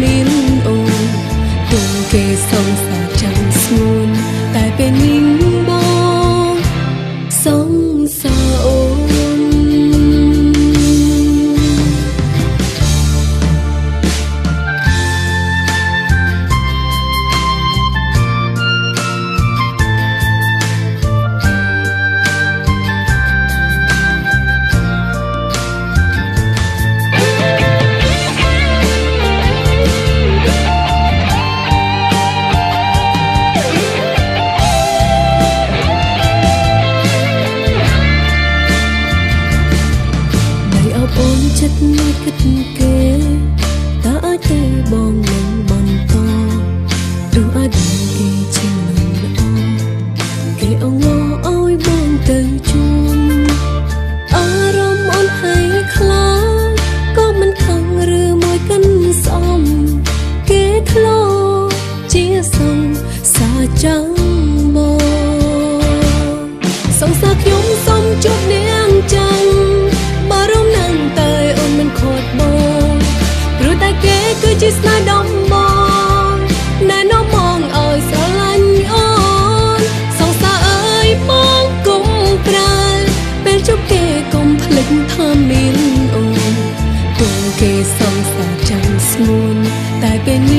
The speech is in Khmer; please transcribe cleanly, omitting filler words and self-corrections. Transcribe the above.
មានអូន ទុំគេសង្សារចាំស្ងួន តែពេលនេះបងសង្សារអូន។ អូនចិត្តមួយគិតគេ តើអាចទេបងនឹងបន្ត ព្រោះអាចដឹងគេជាមនុស្សល្អ គេអងឲ្យបងទៅជួន អារម្មណ៍អូនហើយខ្លាចក៏មិនខឹង ឬមួយកិនស្អំ គេធ្លោជាសងសាចាំងបង សង្សារខ្ញុំសុំជួបនាងចឹង បារម្ភណាស់តែអូនមិនខត់បង ព្រោះតែគេគឺជាស្នេហ៍ដំបងណែនាំមកឲ្យស្រឡាញ់អូន។ សង្សារអើយ បងគុំប្រើពេលជួបគេ កុំភ្លេចថាមានអូន ទុំគេសង្សារចាំស្ងួន តែពេលនេះ